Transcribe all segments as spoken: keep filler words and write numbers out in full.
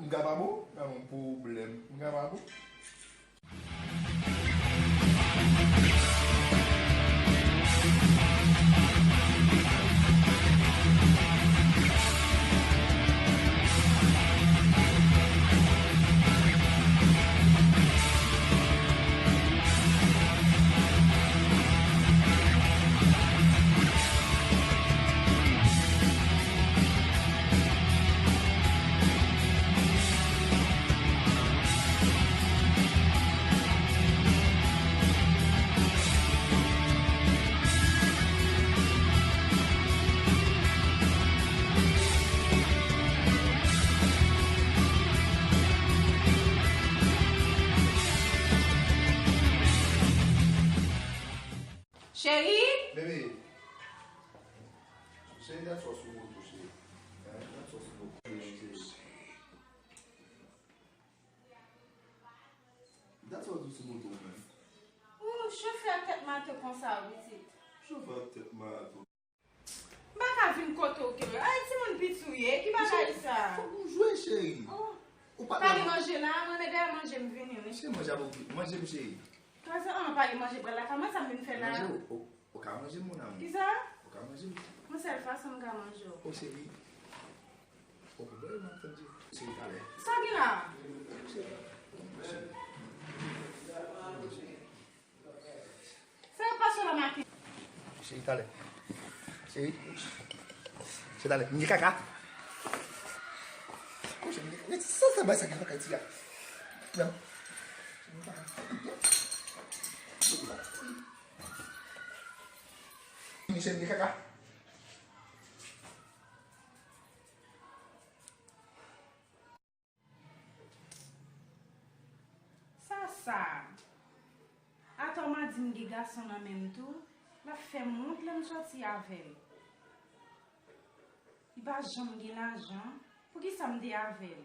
Mga pa bon? Gade yon pwoblèm. Mga pa bon? Cheri! Bebe! Cheri, dat sòs ou moto, cheri. Hein? Dat sòs ou moto, cheri. Dat sòs ou sou moto, ou menm. Ou chofè ak tèt mato konsa, wi, pitit. Chofè ak tèt mato. M pa ka vin kote w ke. Ay, timoun piti w ye, ki bagay sa? Fòk nou jwe, cheri. Oh. Ou pa... Pale manje la, mwen mèt dèyè manje m vini, wi. Se manje a pou manje m, cheri. Kòman sa, an, pale manje pral la, kòman sa m vin fè la? Manje, ou, ou, ou ka manje m, mon amour. Kisa? Ou ka manje m. Yon sèl fason m ka manje w. O, cheri. O, bèl, m ap tann di. Cheri, talè. Sa gen la? Cheri. Sa yo pase la maten. Cheri, talè. Cheri. Cheri, talè. M gen kaka. O, cheri, men sa, sa bay sa gen kaka iti a. Non. Cheri, m gen kaka. Sa sa? Atò m a di m gen gason nan men m tou, l ap fè m wont lè m sòti avè l. Li pa janm gen lajan, poukisa m te avè l?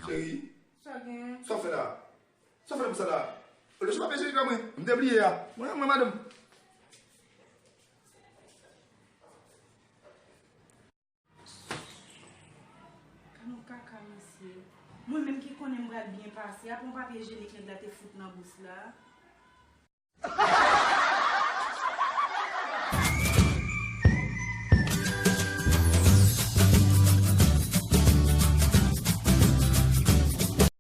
Cheri. Sa gen? Sa w fè la? Sa w fè la pou sa la? Olye se pa peye cheri kòb mwen. M te bliye a. Mwen, mwen, madanm. Gad yon kaka, mesye. Mwen menm ki konnen m pral byen pase, apre yon papye ijenik nèg la te fout nan bous la.